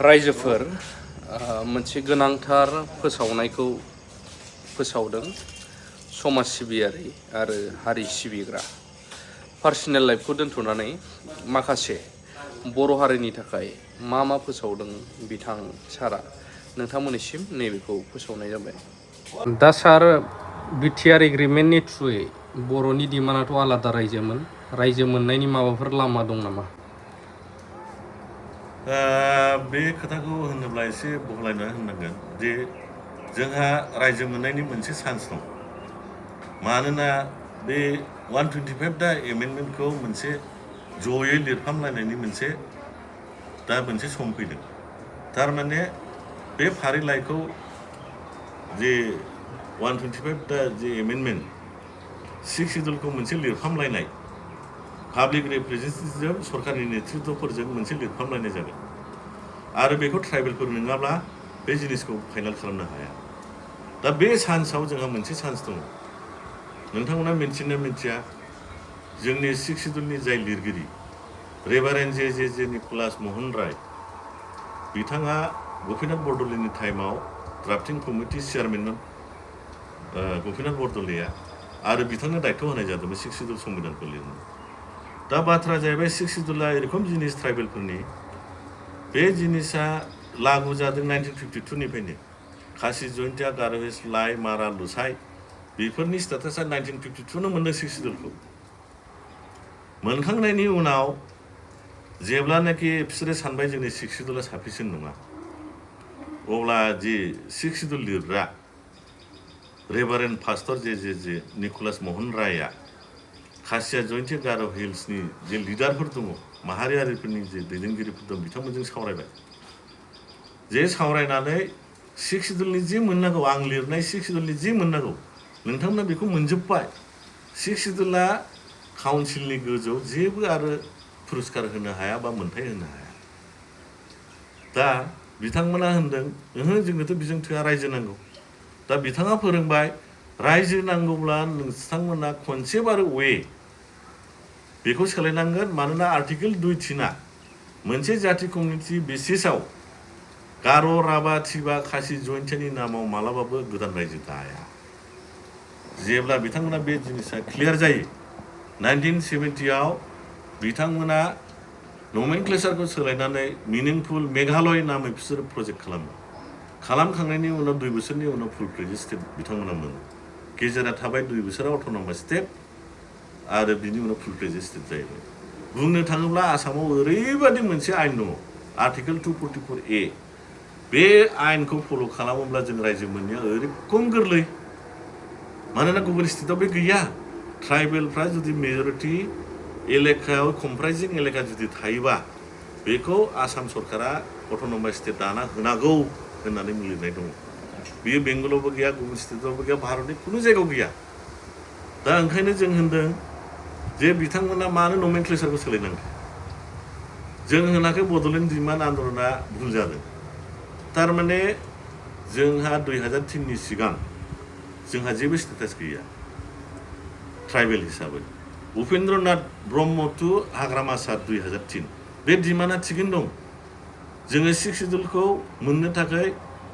रायजोफोर मोनसे गोनांथार फोसावनायखौ फोसावदों। समाज सिबियारि आरो हारि सिबिग्रा पार्सनेल लाइफखौ दोनथ'नानै माखासे बर' हारिनि थाखाय मा फोसावदों बिथां सारा नोंथांमोननिसिम नैबेखौ फोसावनाय जाबाय। दा सार बिटिआर एग्रिमेन्टनि थ्रुयै बर'नि डिमान्डआथ' आलादा रायजो मोननायनि माबाफोर लामा दं नामा? बे खोथाखौ होनोब्ला एसे बहलायना होननांगोन जे जोंहा रायजो मोननायनि मोनसे चान्स दं। मानोना बे 125 दा एमेन्डमेन्टखौ मोनसे जयै लिरफामलायनायनि मोनसे सम फैदों। थारमाने बे फारिलाइखौ जे 125 दा जे एमेन्डमेन्ट 6 सिडुलखौ मोनसे लिरफामलायनाय पाब्लिक रिप्रेजेन्टेटिभजों सरकारनि नेतृत्वफोरजों मोनसे लिरफामलायनाय जागोन आरो बेखौ ट्राइबेलफोर नङाब्ला बे जिनिसखौ फाइनाल खालामनो हाया। दा बे चान्सआव जोंहा मोनसे चान्स दङ। नोंथांमोना मिथिया जोंनि 6 सिडुलनि जाय लिरगिरि रेभारेन्ड जे निक'लास महन राय बिथाङा गपिनाथ बरदलैनि टाइमाव ड्राफ्टिं कमिटि चेयारमेनमोन गपिनाथ बरदलैया आरो बिथांनो दायथ' होनाय जादोंमोन 6 सिडुल संबिधानखौ लिरनो। दा बाथ्रा जाहैबाय 6 सिडुला एरखम जिनिस ट्राइबेलफोरनि बे जिनिसा लागु जादों 1952 निफ्रायनो। खासि जयन्तिया गार' हिल्स लाइ मारा लुसाइ बेफोरनि स्टेटासा 1952 मोनदों 6 सिडुलखौ। मोनखांनायनि उनाव जेब्लानाखि बिसोरो सानबाय जोंनि 6 सिडुला साफिसियेन्ट नङा अब्ला जि 6 सिडुल लिरग्रा रेभारेन्ड पास्टर जे निक'लास महन रायआ खासिया जयन्तिया गार' हिल्सनि जे लिडारफोर दङ माहारियारिफोरनि जे दैदेनगिरिफोर दं बिथांमोनजों सावरायबाय। जे सावरायनानै 6 सिडुलनि जि मोननांगौ आं लिरनाय 6 सिडुलनि जि मोननांगौ नोंथांमोना बेखौ मोनजोब्बाय। 6 सिडुला काउन्सिलनि गोजौ जेबो आरो पुरस्कार होनो हाया बा मोन्थाय होनो हाया। दा बिथांमोना होनदों ओहो जोंनोथ' बिजों थोआ रायजो नांगौ। दा बिथाङा फोरोंबाय रायजो नांगौब्ला नोंथांमोना खनसेबारो बेखौ सोलायनांगोन। मानोना आर्टिकेल 2(3) मोनसे जाति कमिउनिटि बेसिसआव गार' राभा तिवा खासि जयन्तियानि नामाव मालाबाबो गोदान रायजो दाया। जेब्ला बिथांमोना बे जिनिसा क्लियार जायो 1970आव बिथांमोना नमेनक्लेचारखौ सोलायनानै मिनिंफुल मेघालय नामै बिसोरो प्रजेक्ट खालामखांनायनि उनाव 2 बोसोरनि उनाव फुल फ्लेजेड स्टेट बिथांमोना मोनो। गेजेरा थाबाय 2 बोसोराव अट'नमास स्टेट आरो बिनि उनाव फुल फ्लेजेड स्टेट जाहैबाय। बुंनो थाङोब्ला आसामाव ओरैबायदि मोनसे आयेन दङ आर्टिकेल 244A बे आयेनखौ फल' खालामोब्ला जों रायजो मोननाया ओरैखम गोरलै। मानोना गुबुन स्टेटआव बे गैया। ट्राइबेलफ्रा जुदि मेजरिटि एलेकायाव कमप्राइजिं एलेका जुदि थायोबा बेखौ आसाम सरकारा अट'नमास स्टेट दाना होनांगौ होननानै लिरनाय दङ। बेयो बेंगलावबो गैया गुबुन स्टेटआवबो गैया भारतनि खुनु जायगायाव गैया। दा ओंखायनो जों होनदों जे बिथांमोना मानो नमेनक्लेचारखौ सोलायनांगौ। जों होनाखै बड'लेण्ड डिमान्ड आन्दलना भुल जादों। थारमाने जोंहा 2003नि सिगां जोंहा जेबो स्टेटास गैया ट्राइबेल हिसाबै। उपेन्द्र नाथ ब्रह्म टु हाग्रामा सार 2003 बे डिमान्डआ थिगैनो दं। जोङो 6 सिडुलखौ मोननो थाखाय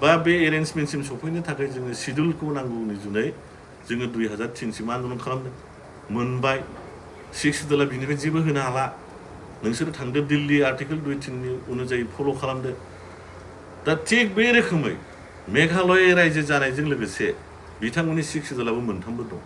बा बे एरेन्जमेन्टसिम सफैनो थाखाय जोङो सिडुलखौ नांगौनि जुनै जोङो 2003सिम आन्दलन खालामदों मोनबाय। 6 सिडुला बिनिफ्राय जेबो होनो हाला। नोंसोर थांदो दिल्ली आर्टिकेल 2(3)नि अनुजायै फल' खालामदो। दा थिग बे रोखोमै मेघालय रायजो जानायजों लोगोसे बिथांमोननि 6 सिडुलाबो मोनथामबो दं।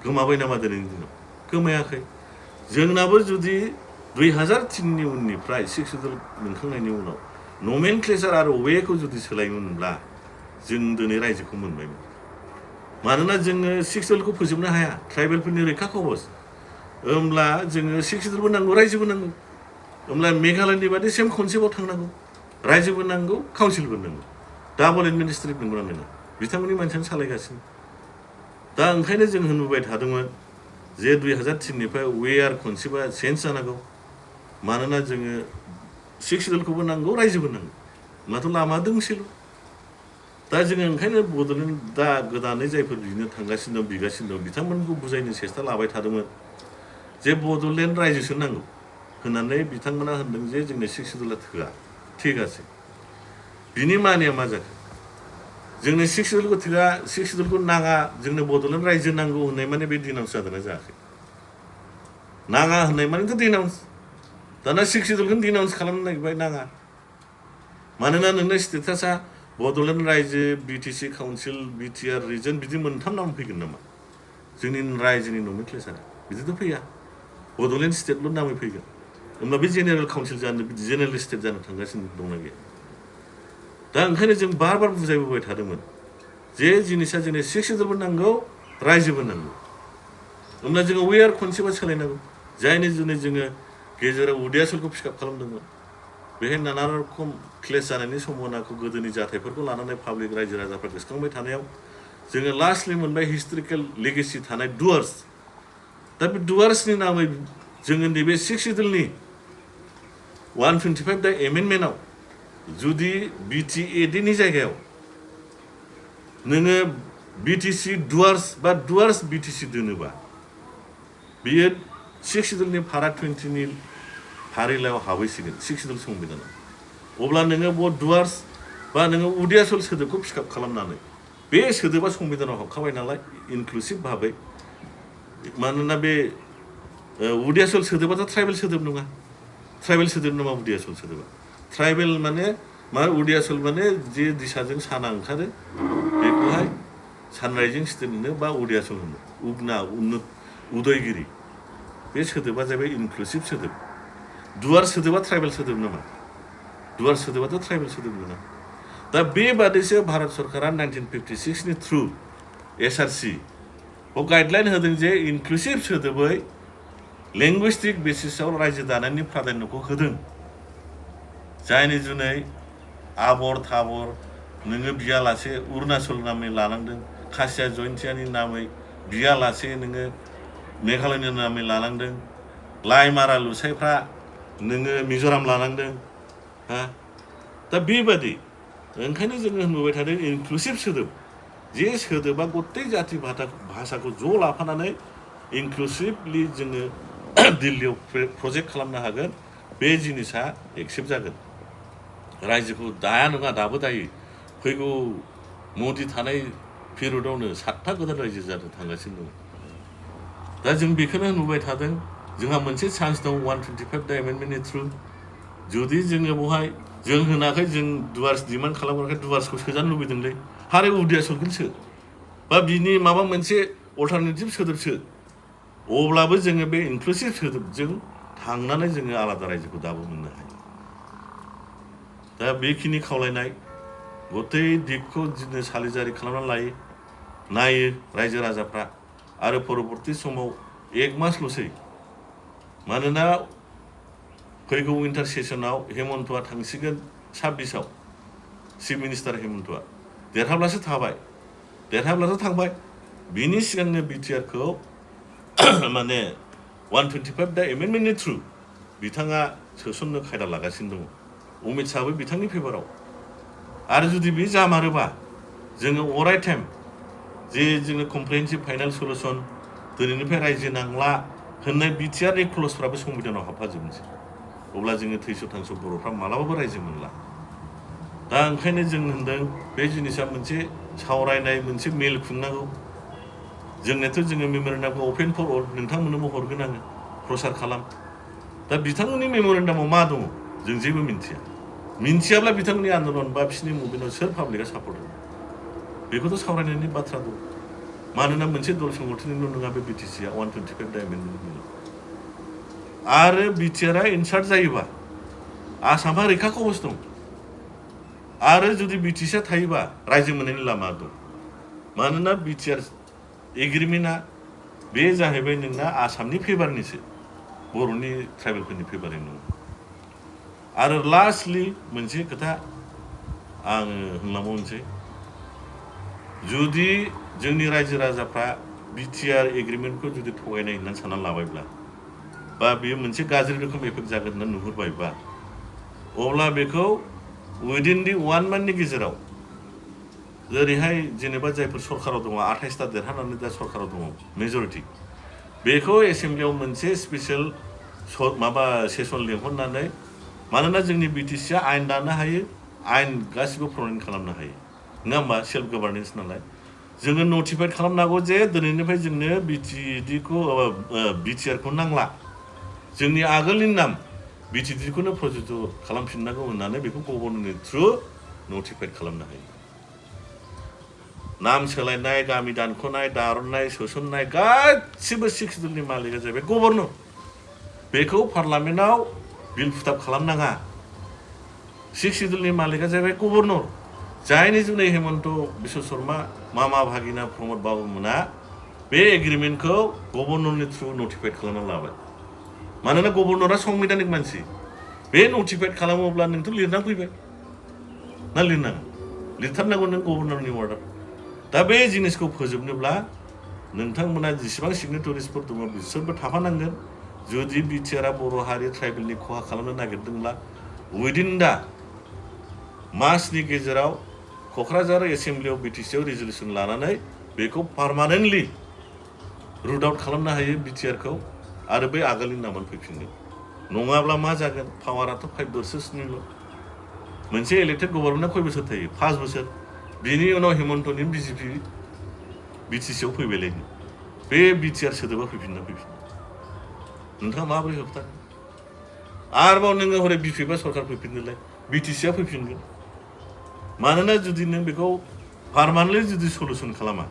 गोमाबाय नामा दिनैनि दिनाव? गोमायाखै। जोंनाबो जुदि 2003नि उननिफ्राय 6 सिडुल मोनखांनायनि उनाव नमेनक्लेचार आरो वेखौ जुदि सोलायोमोनब्ला जों दिनै रायजोखौ मोनबायमोन। मानोना जोङो 6 सिडुलखौ फोजोबनो हाया ट्राइबेलफोरनि रैखा कवच। होमब्ला जोङो 6 सिडुलबो नांगौ रायजोबो नांगौ। होमब्ला मेघालयनि बादि सेम कनसेप्टआव थांनांगौ। रायजोबो नांगौ काउन्सिलबो नांगौ। डाबल एडमिनिस्ट्रेटिभ नंगौना नङा? बिथांमोननि मानसियानो सालायगासिनो। दा ओंखायनो जों होनबोबाय थादोंमोन जे 2003निफ्राय वे आर कनसेप्टआ चेन्ज जानांगौ। मानोना जोङो 6 सिडुलखौबो नांगौ रायजोबो नांगौ। होमब्लाथ' लामा दंसैल'। दा जोङो ओंखायनो बड'लेण्ड दा गोदानै जायफोर बिनो थांगासिनो दं बिगासिनो दं बिथांमोनखौ बुजायनो सेस्था लाबाय थादोंमोन जे बड'लेण्ड रायजोसो नांगौ होननानै बिथांमोना होनदों जे जोंनो 6 सिडुला थोआ। ঠিক আছে बिनि मानिया मा जाखो जोंनो सिक्स सिडुलखौ नाङा जोंनो बड'लेण्ड रायजो नांगौ होननाय माने बे डिनाउन्स जादोंना जायाखै नाङा होननाय मानेथ' डिनाउन्स दाना सिक्स सिडुलखौनो डिनाउन्स खालामनो नागिरबाय नाङा मानोना नोंना स्टेटासा बड'लेण्ड रायजो बिटिसि काउन्सिल बिटिआर रिजन बिदि मोनथाम नाम फैगोन नामा जोंनि रायजोनि नमेनक्लेचारा बिदिथ' फैया बड'लेण्ड स्टेटल' नामै फैगोन होमबा बे जेनेरेल काउन्सिल जानो जेनेरेल स्टेट जानो थांगासिनो दंना गैया दा ओंखायनो जों बार बुजायबोबाय थादोंमोन जे जिनिसा जोंनो सिक्स सिडुलबो नांगौ रायजोबो नांगौ होमब्ला जोङो वेयार खनसेबा सोलायनांगौ जायनि जुनै जोङो गेजेराव उदियासलखौ पिकआप खालामदोंमोन बेहाय नाना रखम क्लेस जानायनि सम्भावनाखौ गोदोनि जाथायफोरखौ लानानै पाब्लिक रायजो राजाफ्रा गोसोखांबाय थानायाव जोङो लास्टलि मोनबाय हिस्टरिकेल लेगेसि थानाय डुवार्स दा बे डुवार्सनि नामै जोङो नैबे सिक्स सिडुलनि 125 दा एमेन्डमेन्टआव जुदि बिटिएडिनि जायगायाव नोङो बिटिसि डुवार्स बा डुवार्स बिटिसि दोनोबा बियो सिक्स सिडुलनि भारा 20नि फारिलायाव हाबहैसिगोन सिक्स सिडुल संबिधानाव अब्ला नोङो ब डुवार्स बा नोङो उदियासल सोदोबखौ पिकआप खालामनानै बे सोदोबा संबिधानाव हाबखाबाय नालाय इनक्लुसिभ भाबै मानोना बे उदियासल सोदोबाथ' ट्राइबेल सोदोब नङा ट्राइबेल सोदोब नङा उदियासल सोदोबा ट्राइबेल माने मा उदियासल माने जे दिसाजों साना ओंखारो बेखौहाय सानराइजिं स्टेट होनो बा उदियासल होनो उगना उदयगिरि बे सोदोबा जाबाय इनक्लुसिभ सोदोब डुवार सोदोबा ट्राइबेल सोदोब नामा डुवार सोदोबाथ' ट्राइबेल सोदोब नङा दा बेबादिसो भारत सरकारा 1956नि थ्रु एसआरसि खौ गाइडलाइन होदों जे इनक्लुसिभ सोदोबै लेंगुइस्टिक बेसिसआव रायजो दानायनि प्राधान्यखौ होदों जायनि जुनै आबर थाबर नोङो बियालासे अरुणाचल नामै लानांदों खासिया जयन्तियानि नामै बियालासे नोङो मेघालयनि नामै लानांदों लाइमारा लुसाइफ्रा नोङो मिज'राम लानांदों हा दा बेबादि ओंखायनो जोङो होनबोबाय थादों इनक्लुसिभ सोदोब जे सोदोबा गत्ते जाति भाषाखौ ज' लाफानानै इनक्लुसिभलि जोङो दिल्लीयाव प्रजेक्ट खालामनो हागोन बे जिनिसा एक्सेप्ट जागोन रायजोखौ दाया नङा दाबो दायो फैगौ मदि थानाय पिरियडआवनो 7था गोदान रायजो जानो थांगासिनो दं दा जों बेखौनो नुबाय थादों जोंहा मोनसे चान्स दं 125 दा एमेन्डमेन्टनि थ्रु जुदि जोङो बेवहाय जों होनाखै जों डुवार्स डिमान्ड खालामाखै डुवार्सखौ सोजानो लुबैदोंलै हारे उदियासलखौनो सो बा बिनि माबा मोनसे अल्टारनेटिभ सोदोबसो अब्लाबो जोङो बे इनक्लुसिभ सोदोबजों थांनानै जोङो आलादा रायजोखौ दाबो मोननो हायो दा बेखिनि खावलायनाय गतै दिगखौ जोङो सालिजारि खालामनानै लायो नायो रायजो राजाफ्रा आरो परबर्ती समाव 1 मासल'सै मानोना फैगौ विन्टार सेसनाव हेमन्तआ थांसिगोन 26आव चिफ मिनिस्टार हेमन्तआ देरहाब्लासो थाबाय देरहाब्लाथ' थांबाय बिनि सिगांनो बिटिआरखौ माने 125 दा एमेन्डमेन्टनि थ्रु बिथाङा सोसननो खायदा लागासिनो दङ अमित शाहबो बिथांनि फेभाराव आरो जुदि बे जामारोबा जोङो अराय टाइम जे जोङो कमप्रिहेन्सिभ फाइनाल सलुसन दिनैनिफ्राय रायजो नांला होननाय बिटिआरनि क्लजफ्राबो संबिधानाव हाबफाजोबनोसै अब्ला जोङो थैस' थांस' बर'फ्रा मालाबाबो रायजो मोनला दा ओंखायनो जों होनदों बे जिनिसा मोनसे सावरायनाय मोनसे मेल खुंनांगौ जोंनियाथ' जोङो मेम'रेन्डामखौ अपेन फर अल नोंथांमोननोबो हरगोन आङो प्रसार खालाम दा बिथांमोननि मेम'रेन्डामाव मा दङ जों जेबो मिन्थियाब्ला बिथांमोननि आन्दलन बा बिसोरनि मुभमेन्टआव सोर पाब्लिकआ सापर्ट होगोन बेखौथ' सावरायनायनि बाथ्रा दं मानोना मोनसे दल संगठननिल' नङा बे बिटिसिआ 125 दा एमेन्डमेन्ट आरो बिटिआरआ इनसार्ट जायोबा आसामहा रैखा कवच दं आरो जुदि बिटिसिआ थायोबा रायजो मोननायनि लामा दं मानोना बिटिआर एग्रिमेन्टआ बे जाहैबाय नोंना आसामनि फेभारनिसो बर'नि ट्राइबेलफोरनि फेभारनि नङा आरो लास्टलि मोनसे खोथा आङो होनलांबावनोसै जुदि जोंनि रायजो राजाफ्रा बिटिआर एग्रिमेन्टखौ जुदि थगायनाय होननानै साननानै लाबायब्ला बा बेयो मोनसे गाज्रि रोखोम एफेक्ट जागोन होननानै नुहुरबायबा अब्ला बेखौ उइदिन दि 1 मान्थनि गेजेराव जेरैहाय जेनेबा जायफोर सरकाराव दङ 28टा देरहानानै दा सरकाराव दङ मेजरिटि बेखौ एसेम्ब्लियाव मोनसे स्पेसियेल माबा सेसन लिंहरनानै मानोना जोंनि बिटिसिआ आयेन दानो हायो आयेन गासिबो प्रनयन खालामनो हायो नङा होमबा सेल्फ गभार्नेन्स नालाय जोङो नटिफाइड खालामनांगौ जे दिनैनिफ्राय जोंनो बिटिआरखौ नांला जोंनि आगोलनि नाम बिटिडिखौनो प्रजुक्त खालामफिननांगौ होननानै बेखौ गभर्नरनि थ्रु नटिफाइड खालामनो हायो नाम सोलायनाय गामि दानख'नाय दारननाय सोसननाय गासिबो 6 सिडिउलनि मालिकआ जाहैबाय गभर्नर बेखौ पार्लामेन्टआव बिल फुटाब खालामनाङा 6 सिडिउलनि मालिकआ जाहैबाय गभर्नर जायनि जुनै हेमन्त बिश्व शर्मा मामा भागिना प्रमद बाबु मोना बे एग्रिमेन्टखौ गभर्नरनि थ्रु नटिफाइड खालामना लाबाय मानोना गभर्नरा संबिधानिक मानसि बे नटिफाइड खालामोब्ला नोंथ' लिरना फैबाय ना लिरनाङा लिरथारनांगौ नों गभर्नरनि अर्डार दा बे जिनिसखौ फोजोबनोब्ला नोंथांमोना जेसेबां सिगनेटरिसफोर दङ बिसोरबो थाफानांगोन जुदि बिटिआरआ बर' हारि ट्राइबेलनि खहा खालामनो नागिरदोंब्ला उइदिन दा मासनि गेजेराव क'क्राझार एसेम्ब्लियाव बिटिसिआव रिजलिउसन लानानै बेखौ पार्मानेन्टलि रुट आउट खालामनो हायो बिटिआरखौ आरो बै आगोलनि नामानो फैफिनगोन नङाब्ला मा जागोन पावाराथ' 5 बोसोरसोनिल' मोनसे इलेक्टेड गभर्नमेन्टआ खय बोसोर थायो 5 बोसोर बिनि उनाव हेमन्तनि बिजेपि बिटिसिआव फैबायलायनो बे बिटिआर सोदोबा फैफिनना नोंथाङा माबोरै होबथागोन आरोबाव नोङो हरै बिपिएफआ सरकार फैफिननोलाय बिटिसिआ फैफिनगोन मानोना जुदि नों बेखौ पार्मानेन्टलि जुदि सलुसन खालामा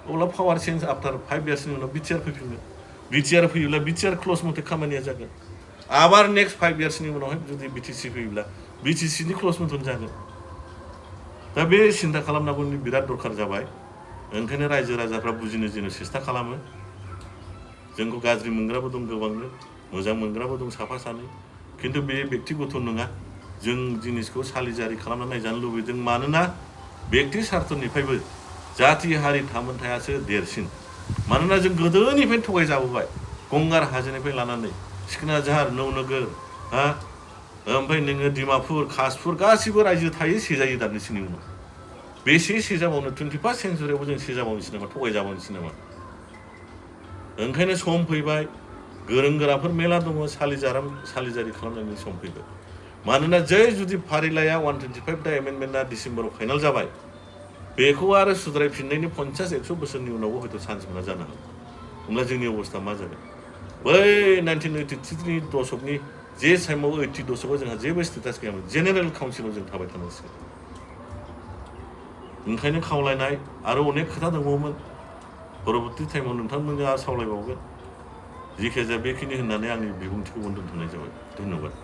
अब्ला पावार चेन्ज आफ्टार 5 इयार्सनि उनाव बिटिआर फैफिनगोन बिटिआर फैयोब्ला बिटिआर क्लज मथे खामानिया जागोन आबार नेक्स्ट 5 इयार्सनि उनावहाय जुदि बिटिसि फैयोब्ला बिटिसिनि क्लज मथन जागोन दा बे सिन्था खालामनांगौनि बिराद दरखार जाबाय ओंखायनो रायजो राजाफ्रा बुजिनो जेनो सेस्था खालामो जोंखौ गाज्रि मोनग्राबो दं गोबांनो मोजां मोनग्राबो दं साफा सानै खिन्थु बे बेक्तिगत नङा जों जिनिसखौ सालिजारि खालामना नायजानो लुबैदों मानोना बेक्ति स्वार्थनिफ्रायबो जाथि हारि थामोनथायासो देरसिन मानोना जों गोदोनिफ्रायनो थगायजाबोबाय गंगार हाजोनिफ्राय लानानै सिखनाझार नौनोगोर ओमफ्राय नोङो डिमापुर कासपुर गासिबो रायजो थायो सेजायो दाननैसोनि उनाव बेसे सेजाबावनो 21st सेन्सुरियावबो जों सेजाबावनोसै नामा थगायजाबावनोसै नामा ओंखायनो सम फैबाय गोरों गोराफोर मेला दङ सालिजारि खालामनायनि सम फैबाय मानोना जै जुदि फारिलाइया 125 दा एमेन्डमेन्टआ डिसेम्बराव फाइनाल जाबाय बेखौ आरो सुद्रायफिननायनि 50-100 बोसोरनि उनावबो हयथ' चान्स मोना जानो हागौ होमब्ला जोंनि अबस्था मा जागोन बै 1983नि दशकनि जे टाइमाव 80 दशकआव जोंहा जेबो स्टेटास गैयामोन जेनेरेल काउन्सिलाव जों थाबाय थानांसिगोन ओंखायनो खावलायनाय आरो अनेक खोथा दंबावोमोन परबर्ती टाइमाव नोंथांमोनजों आरो सावरायबावगोन जिखिजाया बेखिनि होननानै आंनि बिबुंथिखौ दोनथ'नाय जाबाय धन्यबाद